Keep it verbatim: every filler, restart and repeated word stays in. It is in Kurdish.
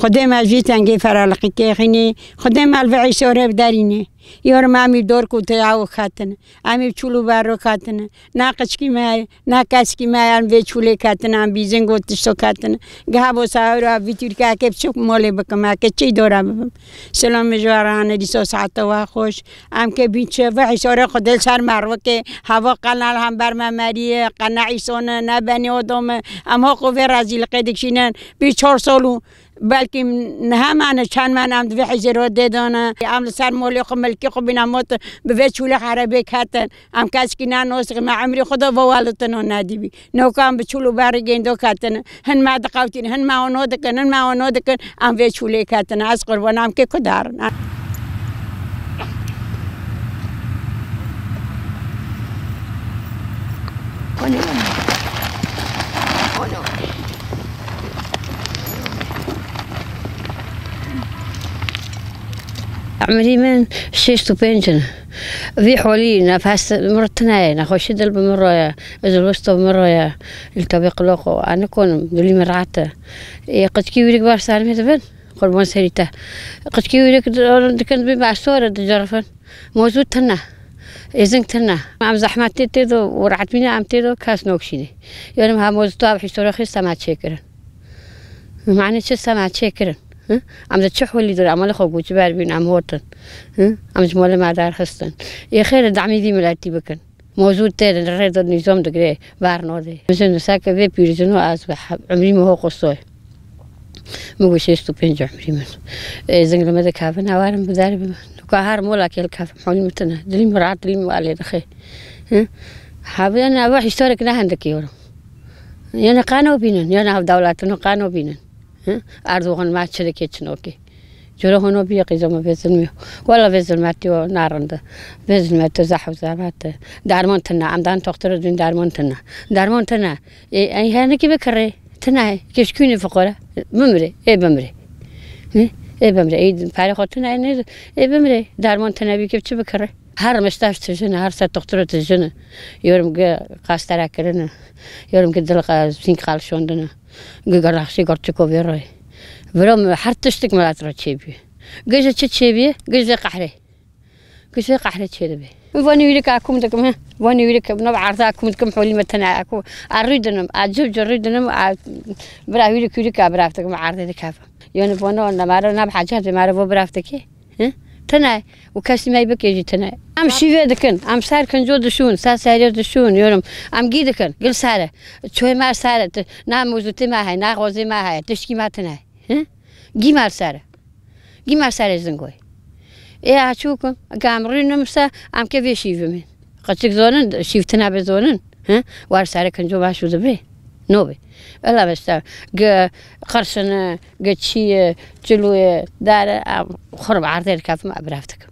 Xwedê me ji vî tengê feraliqî kêxînê, Xwedê me li vê îşore biderînê. Yorim em î dor ku te ew katine. Em î çûl û berro katine. Na qiçkî me ye, na keskî me ye, em vê çûlê katine, em bîzing û tişto katine. Geha bo sahiro ev vî Tirkiyeke biçûk molê bikim, eke çi dora bibim. Selam ji we re hane dîsa saeta we xweş. Em ke bîn çi, vê îşore Xwedê li ser me rûke, heva qenal hem ber me merî ye, qena îsone, ne benî odome. Em ho ku vê rezîliqê dikişînin, bî çar sal û belkî niha me ne çend me ne em di vê hizêro dê dane. Em li ser molê xwe, milkê xwe bîne mot bi vê çûlê herebê ketin. Em keskî ne nos me emrî xwe de ve welitino nedîbî. Noka em bi çûl û berî gêndo ketin. Hin me diqewtîn, hin me ono dikin, hin me ono dikin. Em vê çûlê ketin. Ez qurban em kê ku darin. Emirî min şêst û pênc in. Vî holî nefes min re tune ye, nexweşî dil bi min re ye, zilwist bi min re ye. Li tevî qiloqo, ez nikonim, dilî min rahat e. Ê, qiçkî wîrik ber ser min dibin, qurban serî te. Qiçkî wîrik di-, dikin bi bastore dicerifin. Mozû tune, êzing tune. Em zehmetê tê de û rehetbînê em tê de kes nokşînê. Yerim ha mozû tu ev hîstora xwe sema çêkirin. Mane çi sema çêkirin? Hi? Em de çi holî dir, em li xwe goçber bîn, em hotin. Hi? Em ji molê me derxistin. Ê xêr, demî vî miletî bikin. Mozû tê de rê de nîzam digre, ber nodê. Min jin seke vê pîrîzin û ez bi he-, emrî min ho qosoy. Min got şêst û pênc emrî min. Ê, zing li min dikevin, ewarim bi derê bim. Duka her molekê li kevim, holî min tune. Dilî min rahat, dilî min alê dixê. Hi? Hebin eva hîstorek ne hindikî yorum. Yanî qano bînin, yanî hev dewletin û qano bînin. Hi? Erdogan me çi dike çinokê. Coro hono biye qîza me vê zilmê. Wala vê zilmetî o narinde. Vê zilmetî zehf zehmet e. Derman tine, em dan toxtoro dûn derman tine. Derman tine. Ê, ey, henekî bikirê. Tine, keşkûnê fiqore. Bimrê, ê bimrê. Hi? Ê bimrê. Ê, perê xwe tine, ne, ê bimrê. Derman tine bî, ke çi bikirê? Her miştaş tijine, her ser toxtoro tijine. Yorum ge qastera kirine. Yorum ge dil qa-, zîng qalşondine. Ge garaxşî gorçiko vê royê. Viro mi her tiştik milat ro çêbî. Ge ji çi çêbî? Ge ji qehrê. Kişê qehrê çêdibe. Vanî wîrika kum dikim, he. Vanî wîrika, nav erza kum dikim, holî me tene aku. A rû dinim, a cib cib rû dinim, a bira wîrik wîrika bira dikim, erdê dikevim. Yani vano ne mare, ne bi hacet, mare vo bira dikî. He? Tene, û kesî me bike jî tene. Em şîve dikin, em ser kinco dişûn, ser serê dişûn, yorum. Em gî dikin, gil sare. Çoyê me sare, ti-, na muzutê me heye, na xozê me heye, tişkî me tine. Hi? Gî mer ser e. Gî mer serê zingoyê. Ê, ha çû kim? Ke em rûnim se, em ke vê şîvimê. Qeçik zonin, şîv tine be zonin. Hi? War serê kinco baş û dibe. No be. Ela be işte, ge qirşine, ge çiye, çiluye, dare, em xur bi erdê dikevim, em bi ref dikim.